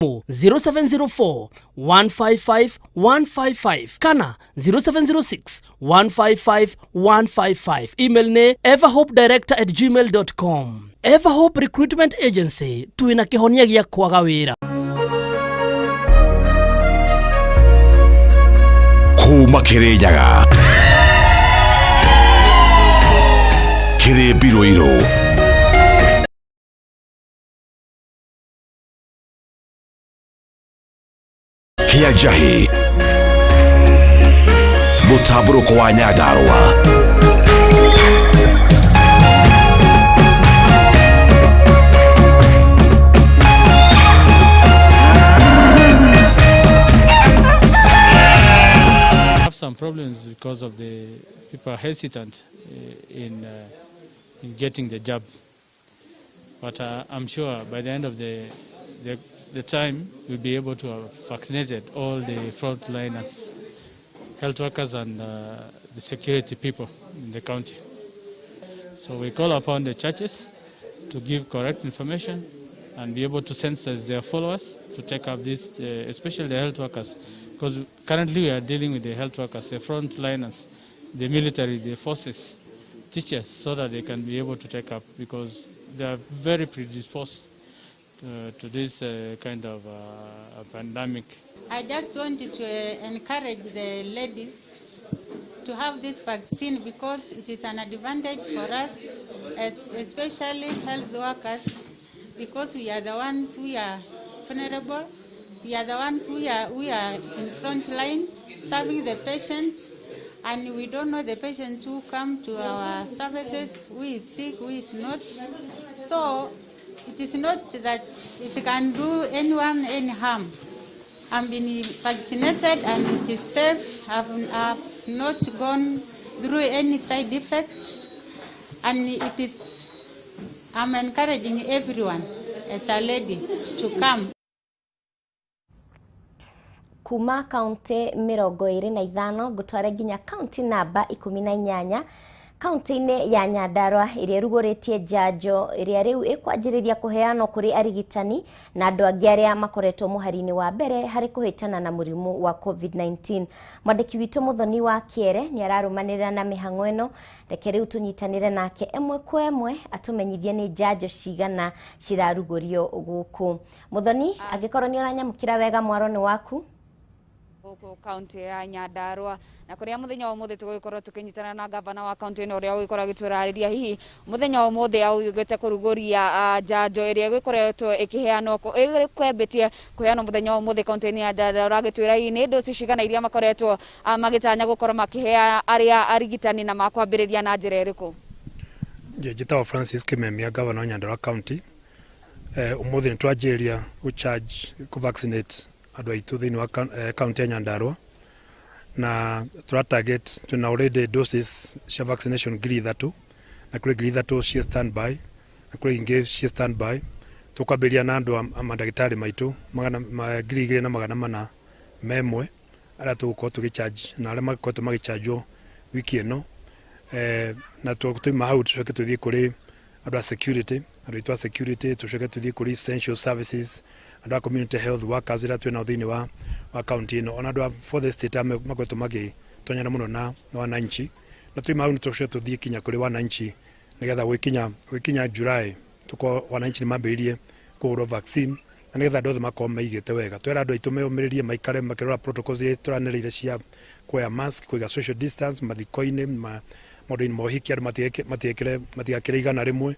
0704 155 155 kana 0706 155 155. Email nĩ everhopedirector@gmail.com. Everhope Recruitment Agency, twĩna kĩhonia gĩa kwaga wĩra. Kuma Kirinyaga kĩrĩ mbirũirũ. Kĩa njahĩ mũtambũrũko wa Nyandarũa. Have some problems because of the people are hesitant in getting the job. But I'm sure by the end of the time, we'll be able to have vaccinated all the frontliners, health workers and the security people in the county. So we call upon the churches to give correct information and be able to sensitize their followers to take up this, especially the health workers, because currently we are dealing with the health workers, the frontliners, the military, the forces, teachers, so that they can be able to take up, because they are very predisposed to this kind of pandemic. I just wanted to encourage the ladies to have this vaccine because it is an advantage for us, as especially health workers, because we are the ones who are vulnerable. We are the ones who are in front line serving the patients, and we don't know the patients who come to our services, who is sick, who is not. So it is not that it can do anyone any harm. I've been vaccinated and it is safe. I've not gone through any side effect, and I'm encouraging everyone as a lady to come. Kuma kaunti 25 ngũtware nginya kaunti namba 18 kaunti-inĩ ya Nyandarua ĩrĩa ĩrugũrĩtie njanjo ĩrĩa rĩu ĩkwanjĩrĩria kũheanwo kũrĩ arigitani na andũ angĩ arĩa makoretwo mũhari-inĩ wa mbere harĩ kũhĩtana na mũrimũ wa COVID-19. Mwandĩki witũ Mũthoni wa Kĩere nĩ ararũmanĩrĩra na mĩhang'o ĩno, reke rĩu tũnyitanĩre nake ĩmwe kwa ĩmwe atũmenyithie nĩ njanjo cigana cirarugũrio gũkũ. Mũthoni, angĩkorwo nĩ ũranyamũkĩra wega mwaro nĩ waku. Gũkũ kaunti ya Nyandarua na kũrĩa mũthenya wa ũmũthĩ tũgũgĩkorwo tũkĩnyitana na gavana wa kaunti ĩno ũrĩa ũgũgĩkorwo agĩtũrarĩria hihi mũthenya wa ũmũthĩ augĩte kũrugũria njanjo ĩrĩa ĩgĩkoretwo ĩkĩheanwo ĩkwambĩtie kũheanwo mũthenya wa ũmũthĩ kaunti-inĩ ya Nyandarua, agĩtwĩra hihi nĩ ndosi cigana iria makoretwo magĩtanya gũkorwo makĩhea arĩa arigitani na makwambĩrĩria na njĩra ĩrĩkũ. Njĩtagwo Francis Kimemia, gavana wa Nyandarua County. Ũmũthĩ nĩ twanjĩrĩria gũ-charge kũ-vaccinate andũ aitũ thĩinĩ wa kaunti ya Nyandarua, na tũra target twĩna already doses cia vaccination 3,000, na kũrĩ 3,000 cia standby na kũrĩ ingĩ cia standby. Tũkwambĩrĩria na andũ a mandagĩtarĩ maitũ 2,401 arĩa tũgũkorwo tũgĩcharge na arĩa makoretwo magĩchanjwo wiki ĩno, na twauma hau tũcoke tũthiĩ kũrĩ andũ a security, andũ aitũ a security, tũcoke tũthiĩ kũrĩ essential services, andũ a community health workers arĩa twĩnao thĩinĩ wa kaunti ĩno, ona andũ a fourth estate arĩa makoretwo magĩtonyana mũno na wananchi, na twauma hau nĩtũcoke tũthiĩ kinya kũrĩ wananchi nĩgetha gwĩkinya July tũkorwo wananchi nĩ mambĩrĩirie kũhũrwo vaccine, na nĩgetha andũ othe makorwo meigĩte wega. Twĩra andũ aitũ meyũmĩrĩrie, maikare makĩrora protocols iria tũranĩrĩire cia kuoya mask, kũiga social distance mathiko-inĩ, maũndũ-inĩ ma ũhiki, andũ matigakĩre 100,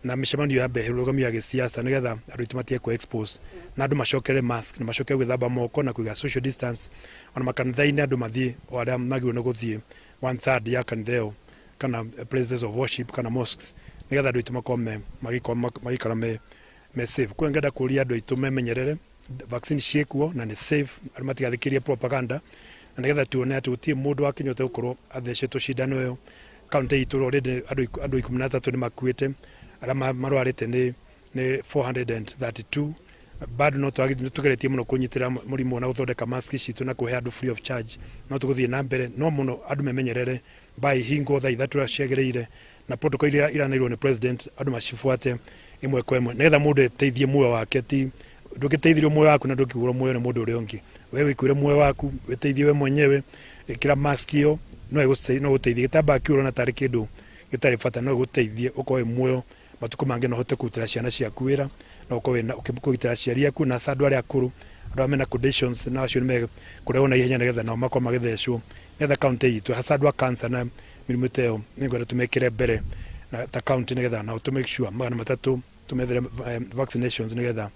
na mĩcemanio ya mĩrũgamio ya gĩsiasa, nĩgetha andũ aitũ matige kũ expose, na andũ macokere mask na macokere gwĩthamba moko na kũiga social distance. Ona makanitha-inĩ andũ mathiĩ o arĩa magĩrĩirwo nĩ gũthiĩ, 1/3 ya kanitha ĩyo kana places of worship kana mosques, nĩgetha andũ aitũ makorwo magĩikara me safe. Kwa ngenda kũria andũ aitũ memenyerere, vaccine ciĩkuo na nĩ safe, andũ matigathikĩrie propaganda, na nĩgetha tuone atĩ gũtirĩ mũndũ wakinyĩte gũkorwo athecetwo cindano ĩyo. Kaunti itũ already andũ 13 nĩ makuĩte, arĩa marwarĩte nĩ 432. Bado no tũgeretie mũno kũnyitĩra mũrimũ na gũthondeka mask citũ na kũhe andũ free of charge, no tũgũthiĩ na mbere, no mũno andũ memenyerere, mbaa ihingwo thaa 3 ũrĩa ciagĩrĩire, na protocol iria iranĩirwo nĩ president andũ macibuate ĩmwe kwa ĩmwe, nĩgetha mũndũ eteithie muoyo wake, ti Ndũngĩteithirio muoyo waku na ndũngĩgũrwo muoyo nĩ mũndũ ũrĩa ũngĩ. We wĩkuĩre muoyo waku, wĩteithie we mwenyewe. Ĩkĩra mask ĩyo, no ĩgũteithie. Gĩtambaya kĩu ũrona tarĩ kĩndũ gĩtarĩ bata, no ĩgũteithie ũkorwo wĩ muoyo matukũ mangĩ, no ũhote kũrutĩra ciana ciaku wĩra, no ũkorwo wĩna kũgitĩra aciari aku na andũ arĩa akũrũ, andũ arĩa mena conditions, na acio nĩ mekũrehwo na ihenya nĩgetha nao makorwo magĩthecwo, nĩgetha kaunti itũ hasa andũ a cancer na mĩrimũ ta ĩyo nĩngwenda tũmekĩre mbere na ta kaunti, nĩgetha nao tũ make sure 300 tũmethere vaccinations nĩgetha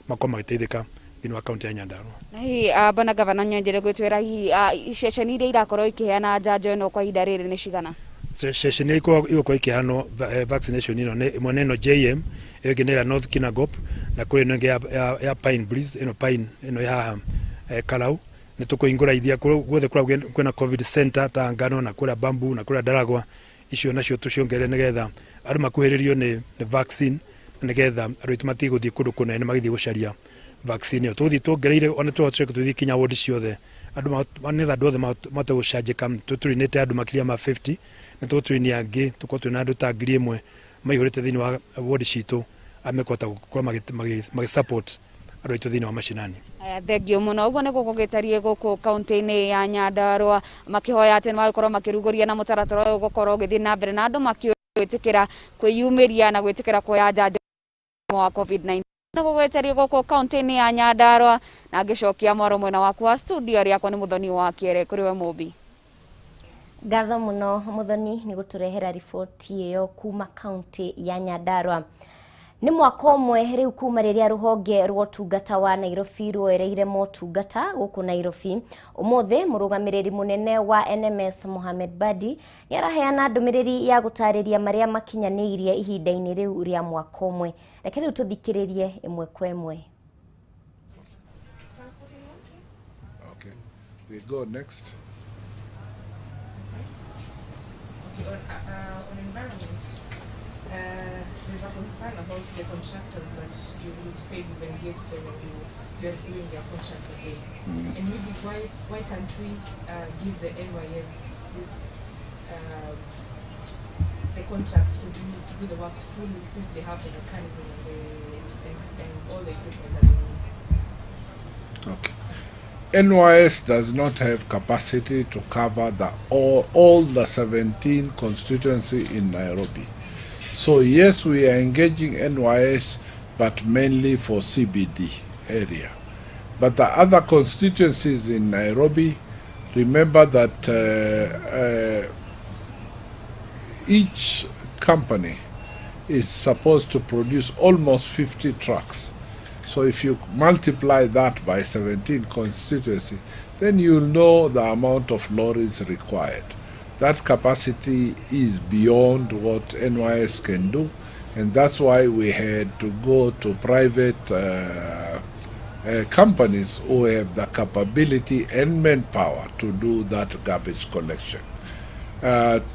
makorwo magĩteithĩka thĩinĩ wa kaunti ya Nyandarua. Na hihi bwana gavana, nyenjere gwĩtwĩra hihi ceceni iria irakorwo ikĩheana njanjo ĩno kwa ihinda rĩrĩ nĩ cigana? Ceceni igũkorwo ikĩheanwo vaccination ĩno nĩ ĩmwe nĩ ĩno JM, ĩyo ĩngĩ nĩ ĩrĩa North Kinangop, na kũrĩ ĩno ĩngĩ ya Pine Breeze, ĩno Pine ĩno ĩ haha Karau. Nĩ tũkũhingũra iria guothe kũrĩa kwĩna COVID center ta Ngano na kũrĩa Bambu na kũrĩa Ndaragwa, icio nacio tũciongerere nĩgetha andũ makuhĩrĩrio nĩ vaccine, nĩgetha andũ aitũ matige gũthiĩ kũndũ kũnene magĩthiĩ gũcaria vaccine ĩyo. Tũgũthiĩ tuongereire ona tũhote tũthiĩ kinya ward ciothe, andũ nĩgetha andũ othe mahote gũcanjĩka. Tũtũrinĩte andũ makĩria ma 50, nĩ tũgũtũrinia angĩ tũkorwo twĩna andũ ta 1000 maihũrĩte thĩinĩ wa ward citũ, arĩa mekũhota gũkorwo magĩ support andũ aitũ thĩinĩ wa macinani. Thengio mũno. Ũguo nĩguo gũgĩtariĩ gũkũ kaunti-inĩ ya Nyandarua, makĩhoya atĩ nĩmagĩkorwo makĩrugũria na mũtaratara ũyũ ũgũkorwo ũgĩthiĩ na mbere na andũ makĩĩtĩkĩra kwĩyumĩria na gwĩtĩkĩra kuoya njanjo wa COVID-19. Nĩguo gũgĩtariĩ gũkũ kaunti-inĩ ya Nyandarua, na ngĩcokia mwaro mwena waku wa studio rĩakwa nĩ Mũthoni wa Kĩere, kũrĩ we Mũmbi. Ngatho mũno Mũthoni nĩ gũtũrehera riboti ĩyo kuma kaunti ya Nyandarua. Nĩ mwaka ũmwe rĩu kuma rĩrĩa rũhonge rwa ũtungata wa Nairobi rwoereire motungata gũkũ Nairobi. Ũmũthĩ mũrũgamĩrĩri mũnene wa NMS Mohamed Badi nĩ araheana ndũmĩrĩri ya gũtarĩria marĩa makinyanĩirie ihinda-inĩ rĩu rĩa mwaka ũmwe. Reke rĩu tũthikĩrĩrie ĩmwe kwa ĩmwe. Okay, we go next. Okay, on environment, there's a concern about the contractors that you've said you've engaged them and you're doing their contracts again. And maybe why can't we give the NYS this the contracts to do the work fully, since they have the mechanism and all the equipment that they need? Okay. NYS does not have capacity to cover all the 17 constituencies in Nairobi. So yes, we are engaging NYS, but mainly for CBD area. But the other constituencies in Nairobi, remember that each company is supposed to produce almost 50 trucks. So if you multiply that by 17 constituencies, then you'll know the amount of lorries required. That capacity is beyond what NYS can do, and that's why we had to go to private companies who have the capability and manpower to do that garbage collection.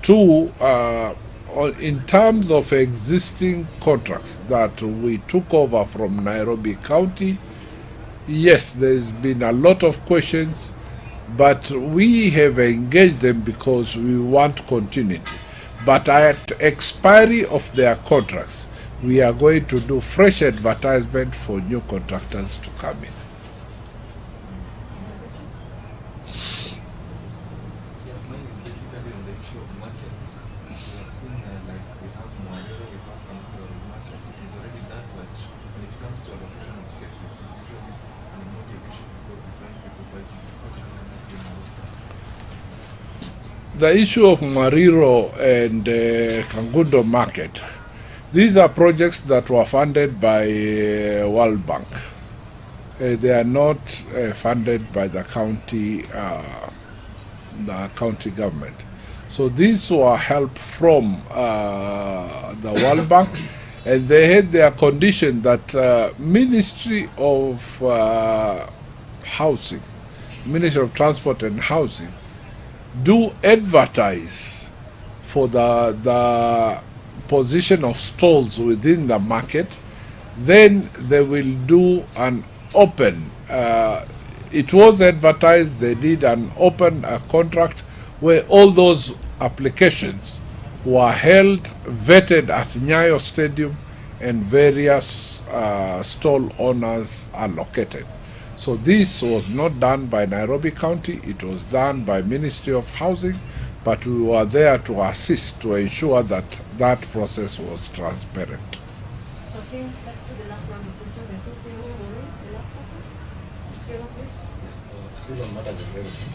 Two, in terms of existing contracts that we took over from Nairobi County, yes, there's been a lot of questions, but we have engaged them because we want continuity. But at expiry of their contracts, we are going to do fresh advertisement for new contractors to come in. Yes, mine is basically on the issue of markets. We have seen like we have Mwariro, we have Kangundo market. It is already that, but when it comes to allocation of spaces, it's usually an emotive issue because we find people fighting. What is the next thing? The issue of Mwariro and Kangundo market, these are projects that were funded by World Bank. They are not funded by the county government. So these were help from the World Bank, and they had their condition that Ministry of Housing, Ministry of Transport and Housing, do advertise for the position of stalls within the market. Then they will do an open, it was advertised, they did an open contract where all those applications were held, vetted at Nyayo Stadium, and various stall owners are located. So this was not done by Nairobi County, it was done by Ministry of Housing, but we were there to assist to ensure that that process was transparent. So, Sim, let's do the last round of questions. I saw Theo already, the last person. Theo, please. Yes, still on matters of revenue.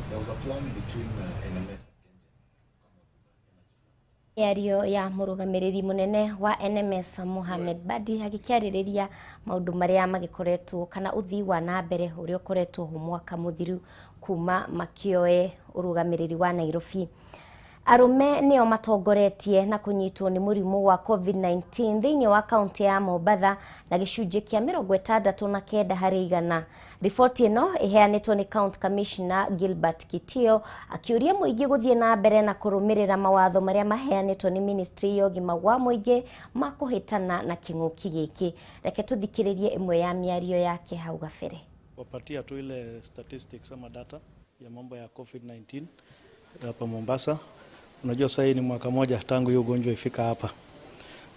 There was a plan between NMS. Mĩario ya mũrũgamĩrĩri mũnene wa NMS Mohamed Badi agĩkĩarĩrĩria maũndũ marĩa magĩkoretwo kana ũthii wa na mbere ũrĩa ũkoretwo ho mwaka mũthiru kuma makĩoe ũrũgamĩrĩri wa Nairobi. Arũme nĩo matongoretie na kũnyitwo nĩ mũrimũ wa COVID-19 thĩinĩ wa kaunti ya Mombatha na gĩcunjĩ kĩa 69 harĩ igana. Riboti ĩno ĩheanĩtwo nĩ County Commissioner Gilbert Kitio akĩũria mũingĩ gũthiĩ na mbere na kũrũmĩrĩra mawatho marĩa maheanĩtwo nĩ ministry ya ũgima wa mũingĩ ma kũhĩtana na kĩng'ũki gĩkĩ. Reke tũthikĩrĩrie ĩmwe ya mĩario yake hau gabere. Wapatia tu ile statistics ama data ya mambo ya COVID-19 hapa Mombasa. Unajua sasa hii ni mwaka moja tangu hiyo ugonjwa ifika hapa.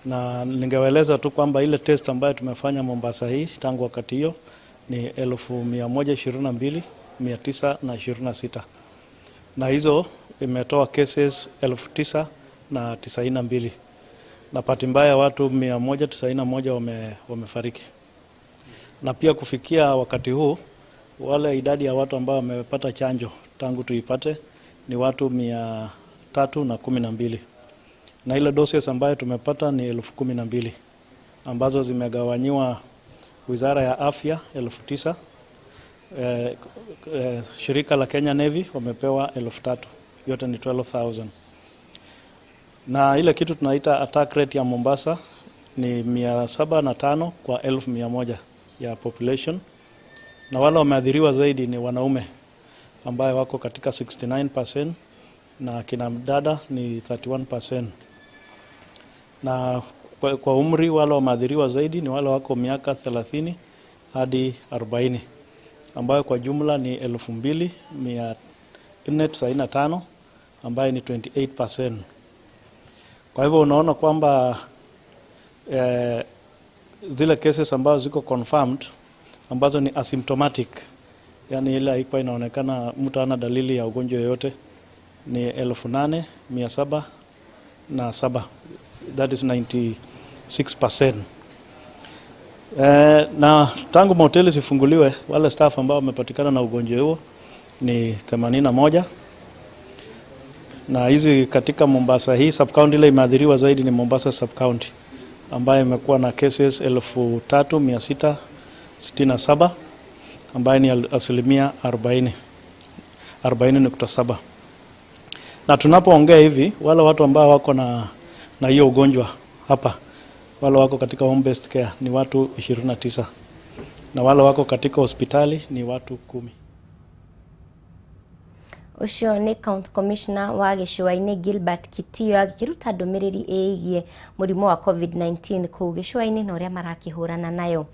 Na ningewaeleza tu kwamba ile test ambayo tumefanya Mombasa hii tangu wakati hiyo ni 122,926. Na hizo imetoa cases 9,092. Na bahati mbaya watu 191 wamefariki. Na pia kufikia wakati huu wale idadi ya watu ambao wamepata chanjo tangu tuipate ni watu 312. Na ile doses ambayo tumepata ni 12,000 ambazo zimegawanyiwa Wizara ya Afya 9,000, shirika la Kenya Navy wamepewa 3,000, yote ni 12,000. Na ile kitu tunaita attack rate ya Mombasa ni 705 kwa 1,100 ya population. Na wale wameathiriwa zaidi ni wanaume ambayo wako katika 69% na kina dada ni 31%. Na kwa umri wale wameathiriwa zaidi ni wale wako miaka 30 hadi 40, ambayo kwa jumla ni 2,495 ambayo ni 28%. Kwa hivyo unaona kwamba zile cases ambazo ziko confirmed ambazo ni asymptomatic, yani ile haikuwa inaonekana mtu ana dalili ya ugonjwa yoyote, ni 8,707, that is 96%. Na tangu mahoteli zifunguliwe wale staff ambao wamepatikana na ugonjwa huo ni 81. Na hizi katika Mombasa hii sub county ile imeathiriwa zaidi ni Mombasa sub county ambayo imekuwa na cases 3,667 ambayo ni asilimia 40.7. Na tunapoongea hivi wale watu ambao wako na hiyo ugonjwa hapa, wale wako katika home based care ni watu 29 na wale wako katika hospitali ni watu 10. Ũcio nĩ County Commissioner wa gĩcũa-inĩ Gilbert Kitio agĩkĩruta ndũmĩrĩri ĩgiĩ mũrimũ wa COVID-19 kũu gĩcũa-inĩ na ũrĩa marakĩhũrana nayo.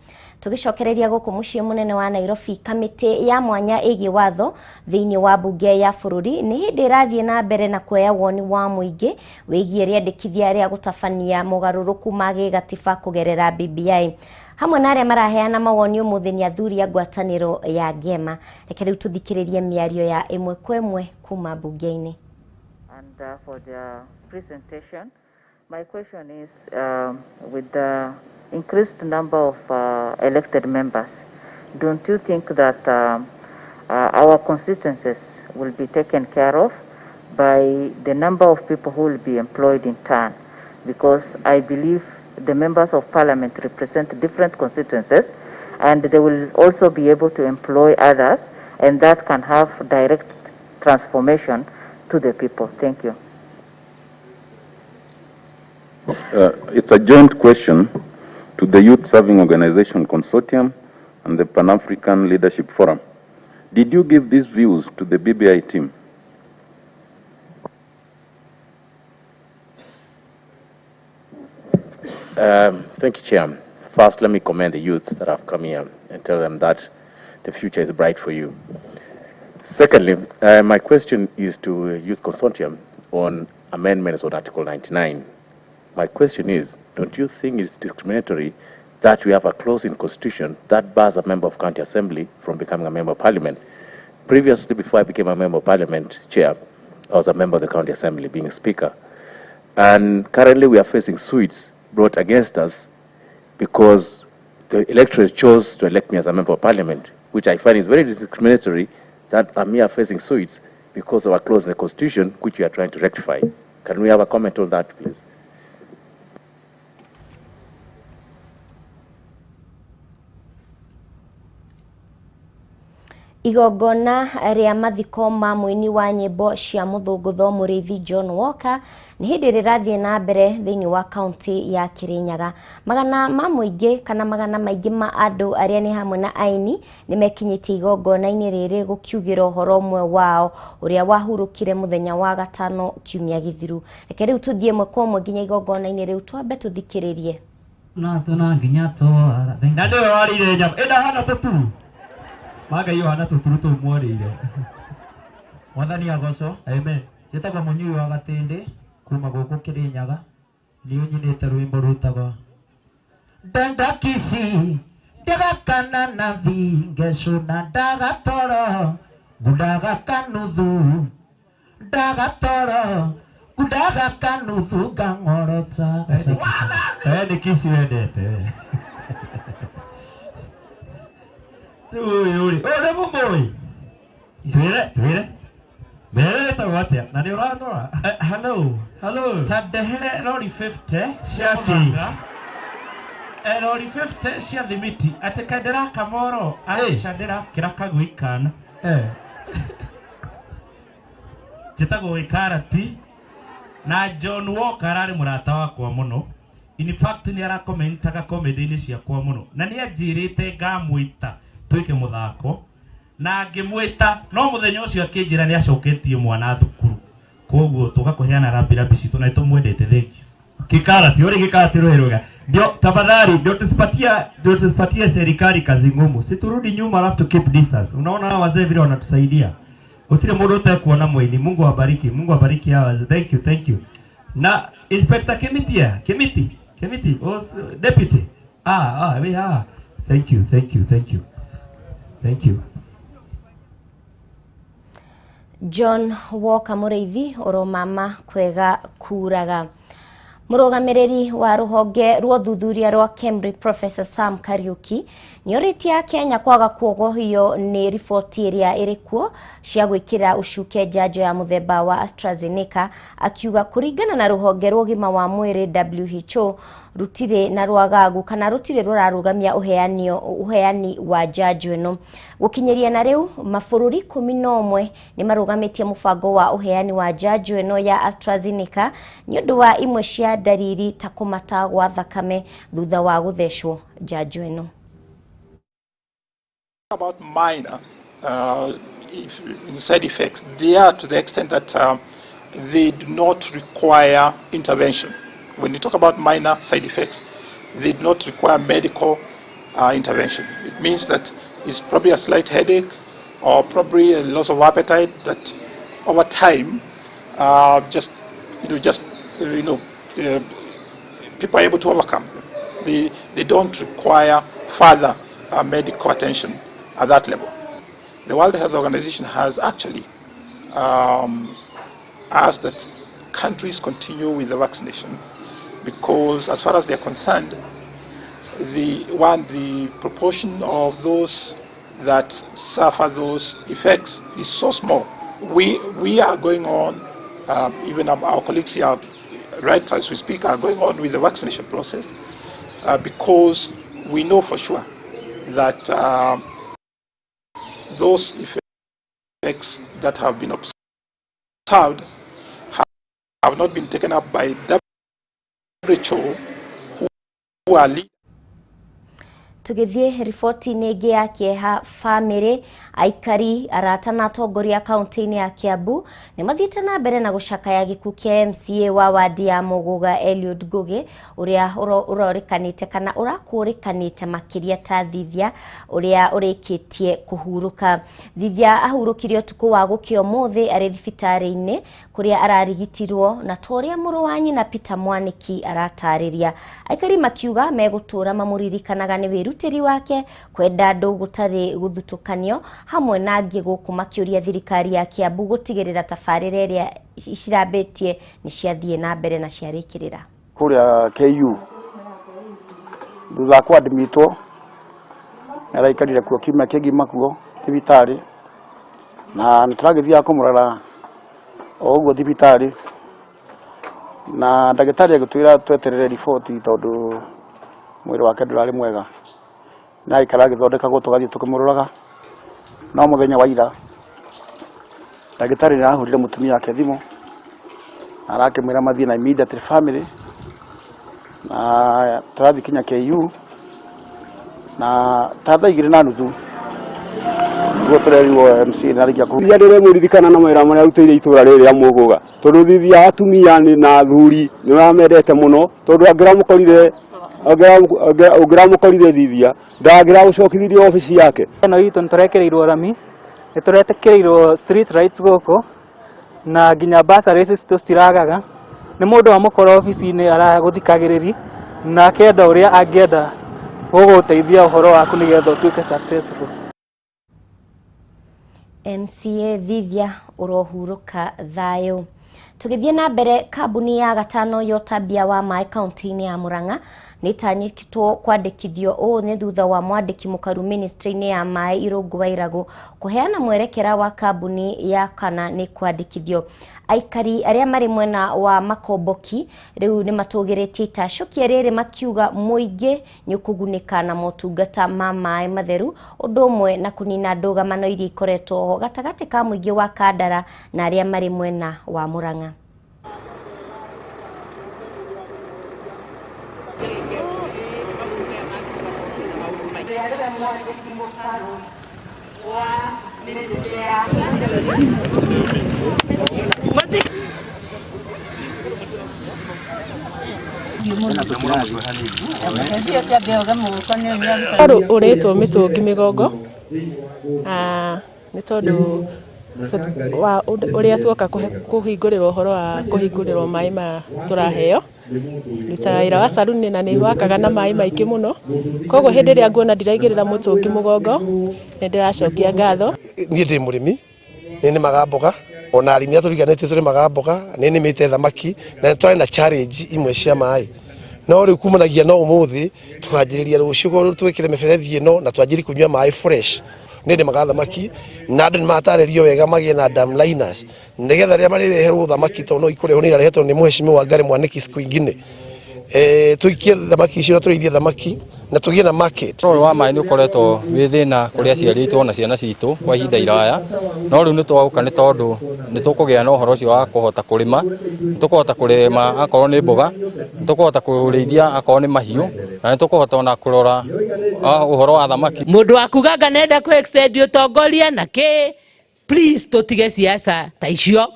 Tũgĩcokereria gũkũ mũciĩ mũnene wa Nairobi, kamĩtĩ ya mwanya ĩgiĩ watho thĩinĩ wa mbunge ya bũrũri nĩ hĩndĩ ĩrathiĩ na mbere na kuoya woni wa mũingĩ wĩgiĩ rĩandĩkithia rĩa gũtabania mogarũrũku ma gĩgatiba kũgerera BBI. Hamwe na arĩa maraheana mawoni ũmũthĩ nĩ athuri a ngwatanĩro ya Ngema. Reke rĩu tũthikĩrĩrie mĩario ya ĩmwe kwa ĩmwe kuma mbunge-inĩ. And for the presentation, my question is with the increased number of elected members, don't you think that our constituencies will be taken care of by the number of people who will be employed in turn? Because I believe the members of parliament represent different constituencies, and they will also be able to employ others, and that can have direct transformation to the people. Thank you. It's a joint question to the Youth Serving Organization Consortium and the Pan-African Leadership Forum. Did you give these views to the BBI team? Thank you, Chair. First, let me commend the youths that have come here and tell them that the future is bright for you. Secondly, my question is to Youth Consortium on amendments on Article 99. My question is, don't you think it's discriminatory that we have a clause in Constitution that bars a member of County Assembly from becoming a member of Parliament? Previously, before I became a member of Parliament, Chair, I was a member of the County Assembly, being a speaker. And currently we are facing suits brought against us because the electorate chose to elect me as a member of Parliament, which I find is very discriminatory that I'm here facing suits because of a clause in the Constitution which we are trying to rectify. Can we have a comment on that, please? Igongona rĩa mathiko ma mũini wa nyĩmbo cia mũthũngũtho Mũrĩithi John Walker nĩ hĩndĩ rĩrathiĩ na mbere thĩinĩ wa kaunti ya Kirinyaga. Magana ma mũingĩ kana magana maingĩ ma andũ arĩa nĩ hamwe na aini nĩ mekinyĩtie igongona-inĩ rĩrĩ gũkiugĩra ũhoro ũmwe wao ũrĩa wahurũkire mũthenya wa gatano kiumia gĩthiru. Reke rĩu tũthiĩ ĩmwe kwa ĩmwe nginya igongona-inĩ rĩu twambe tũthikĩrĩrie. Na nginya twara. Na nĩwe warĩire nyama ĩndahana tũturu Maga iyo hana tuturu tu mwarĩire. Mwathani agocwo. Amen. Njĩtagwo Mũnyui wa Gatĩndĩ kuma gũkũ Kĩrĩnyaga. Niĩ nyinĩte rwĩmbo rwĩtagwo Ndenda Kisii ndĩgakana na thingecu na ndagatoro ngundaga kanuthu ndagatoro ngundaga kanuthu ngang'orota. Nĩ Kisii wendete. Rĩu ũyũ rĩ, ũyũ nĩ mũmũĩ? Twĩre, twĩre. Mere wĩtagwo atĩa? Na nĩ ũranora? Hello. Hello. Ta ndehere rori 50 cia kĩ? Rori 50 cia thimiti. Atĩ kaĩ ndĩrakamoro? Aca ndĩrakĩra kagui kana. Njĩtagwo Wĩkarati na John Walker ararĩ mũrata wakwa mũno. In fact nĩ arakomentaga comedy-inĩ ciakwa mũno. Na nĩ anjĩrĩte ngamwĩta twĩke mũthako na ngĩmwĩta no mũthenya ũcio akĩnjĩra nĩ acoketie mwana thukuru koguo tũgakũheana rambirambi citũ na nĩtũmwendete. Thank you. Kikarati uri kikarati rũhĩrũga ndio tafadhali, ndio tusipatie serikali kazi ngumu, si turudi nyuma alafu to keep distance. Unaona hawa wazee vile wanatusaidia, gutire mundu utekuona mwini. Mungu awabariki, Mungu awabariki hawa wazee. Thank you, thank you. Na Inspector Kimiti, Kimiti, Kimiti, deputy. We are. Thank you, thank you, thank you. Thank you. John Walker Mũrĩithi ũromama kwega kuraga. Mũrũgamĩrĩri wa rũhonge rwa ũthuthuria rwa Kemri Professor Sam Kariuki nĩorĩtie Kenya kwaga kuogohio nĩ riboti ĩrĩa ĩrĩ kuo cia gwĩkĩra ũcuke njanjo ya mũthemba wa AstraZeneca, akiuga kũringana na rũhonge rwa ũgima wa mwĩrĩ WHO rutirĩ na rwagagu kana rutirĩ rũrarũgamia ũheani wa njanjo ĩno. Gũkinyĩria na rĩu mabũrũri 11 nĩ marũgamĩtie mũbango wa ũheani wa njanjo ĩno ya AstraZeneca nĩ ũndũ wa imwe cia ndariri ta kũmata gwa thakame thutha wa gũthecwo njanjo ĩno. About minor side effects, they are to the extent that they do not require intervention. When you talk about minor side effects, they do not require medical intervention. It means that it's probably a slight headache or probably a loss of appetite that over time, people are able to overcome. They don't require further medical attention at that level. The World Health Organization has actually asked that countries continue with the vaccination because, as far as they are concerned, the proportion of those that suffer those effects is so small. We are going on, even our colleagues here, right as we speak, are going on with the vaccination process because we know for sure that those effects that have been observed have not been taken up by WHO, who are leaders. Tũgĩthiĩ riboti-inĩ ĩngĩ ya kĩeha, bamĩrĩ, aikari, arata na atongoria kaunti-inĩ ya Kiambu nĩ mathiĩte na mbere na gũcakaya gĩkuũ kĩa MCA wa wadi ya Muguga Eliud Ngugi, ũrĩa ũrorĩkanĩte kana ũrakũrĩkanĩte makĩria ta Thithia, ũrĩa ũrĩkĩtie kũhurũka. Thithia ahurũkire ũtukũ wa gũkĩa ũmũthĩ arĩ thibitarĩ-inĩ kũrĩa ararigitirwo, na ta ũrĩa mũrũ wa nyina Peter Mwaniki aratarĩria. Aikari makiuga megũtũra mamũririkanaga nĩ wĩrutĩri wake kwenda andũ gũtarĩ gũthutũkanio, hamwe na angĩ gũkũ makĩũria thirikari ya Kiambu gũtigĩrĩra tabarĩra ĩrĩa cirambĩtie nĩ ciathiĩ na mbere na ciarĩkĩrĩra. Kũrĩa KU thutha kwa admitwo araikarire kuo kiumia kĩgima kuo thibitarĩ, na nĩtũragĩthiaga kũmũrora o ũguo thibitarĩ, na ndagĩtarĩ agĩtwĩra tweterere riboti tondũ mwĩrĩ wake ndũrarĩ mwega, na aikara agĩthondekagwo tũgathiĩ tũkĩmũroraga. No mũthenya wa ira ndagĩtarĩ nĩ arahũrire mũtumia wake thimũ na arakĩmwĩra mathiĩ na immediate family, na tũrathiĩ kinya KU na ta thaa 2:30 nĩguo tũrerirwo MC nĩ arĩkia kũ Thithia ndĩremũririkana na mawĩra marĩa arutĩire itũra rĩrĩ rĩa Muguga, tondũ thithia atumia na athuri nĩ mamendete mũno, tondũ angĩramũkorire thithia ndangĩragũcokithirie obici yake. Ĩno itũ nĩ tũrekĩrĩirwo rami, nĩ tũretĩkĩrĩirwo street lights gũkũ, na nginya bursaries citũ citiragaga. Nĩ mũndũ wamũkora obici-inĩ aragũthikagĩrĩria na akenda ũrĩa angĩenda gũgũteithia ũhoro waku nĩgetha ũtuĩke successful. MCA Thithia ũrohurũka thayũ. Tũgĩthiĩ na mbere, kambuni ya gatano ya ũtambia wa maĩ kaunti-inĩ ya Murang'a nĩ ĩtanyĩtwo kwandĩkithio. Ũũ nĩ thutha wa mwandĩki mũkaru ministry-inĩ ya maĩ Irũngũ Wairagũ kũheana mwerekera wa kambuni ya kana nĩ kwandĩkithio. Aikari arĩa marĩ mwena wa Makomboki rĩu nĩ matũgĩrĩtie itacũkia rĩrĩ, makiuga mũingĩ nĩ ũkũgunĩka na motungata ma maĩ matheru, ũndũ ũmwe na kũnina ndũgamano iria ikoretwo ho gatagatĩ ka mũingĩ wa Kandara na arĩa marĩ mwena wa Murang'a. Ũrĩtwo mĩtũngi mĩgongo nĩ tondũ wa ũrĩa tuoka kũhingũrĩrwo ũhoro wa kũhingũrĩrwo maĩ maya tũraheo. Ndutaga wĩra wa saruni na nĩ wakaga na maĩ maingĩ mũno, koguo hĩndĩ ĩrĩa nguona ndiraigĩrĩra mũtũngi mũgongo nĩ ndĩracokia ngatho. Niĩ ndĩ mũrĩmi, nĩ nĩmaga mboga, ona arĩmi arĩa tũriganĩtie tũrĩmaga mboga, nĩ nĩmĩte thamaki, na nĩ tũrarĩ na challenge imwe cia maĩ. No rĩu kumanagia na ũmũthĩ tũkanjĩrĩria rũciũ twĩkĩre mĩberethi ĩno na twanjĩrie kũnyua maĩ fresh. Nĩ nĩmaga thamaki na andũ nĩ matarĩrio wega magĩe na dam liners nĩgetha rĩrĩa marĩreherwo thamaki, tondũ no ikũrehwo nĩ irarehetwo nĩ mheshimiwa Ngari Mwaniki siku ingine, tũikie thamaki icio na tũrĩithie thamaki na tũgĩe na market. Ũhoro wa maĩ nĩ ũkoretwo wĩ thĩna kũrĩ aciari aitũ ona ciana citũ kwa ihinda iraya, no rĩu nĩ twaũka nĩ tondũ nĩ tũkũgĩa na ũhoro ũcio wa kũhota kũrĩma, nĩ tũkũhota kũrĩma akorwo nĩ mboga, nĩ tũkũhota kũrĩithia akorwo nĩ mahiũ, na nĩ tũkũhota ona kũrora ũhoro wa thamaki. Mũndũ wa kuga anga nenda kũ extend ũtongoria na kĩ, please tũtige siasa ta icio,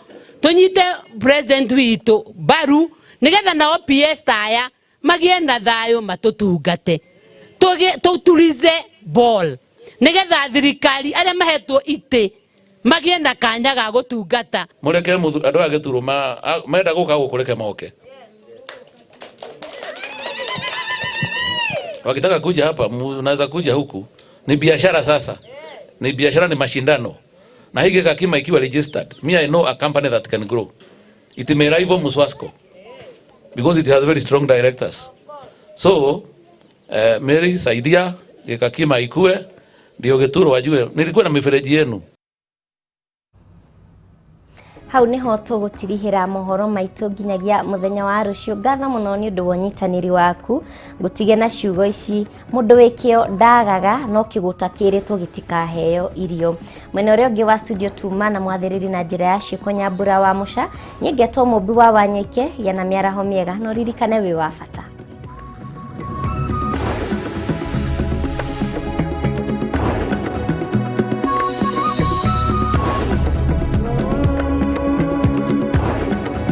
tũnyite president witũ mbaru nĩgetha nao PS ta aya magĩe na thayũ matũtungate, tũturize ball nĩgetha thirikari arĩa mahetwo itĩ magĩe na kanya ga gũtungata. Mũreke andũ aya gĩturo menda gũka gũkũ reke moke. Wakitaka kuja hapa mnaweza kuja huku. Ni biashara sasa. Ni biashara, ni mashindano. Na hii Gikakima ikiwa registered, me I know a company that can grow. It may rival Muswasco because it has very strong directors. So, Mary saidia Gikakima ikue ndio Gituro wajue nilikuwa na mifereji yenu. Hau niho tũgũtirihĩra mohoro maitũ nginyagia mũthenya wa rũciũ. Ngatho mũno nĩ ũndũ wa ũnyitanĩri waku. Ngũtige na ciugo ici, mũndũ wĩ kĩo ndagaga, no kĩgũta kĩrĩtwo gĩtikaheo irio. Mwena ũrĩa ũngĩ wa studio tuma na mwathĩrĩri na njĩra ya ciĩko Nyambura wa Mũca. Niĩ ngetwo Mũmbi wa Wanyoike, gĩa na mĩaraho mĩega, no ririkane wĩ wa bata.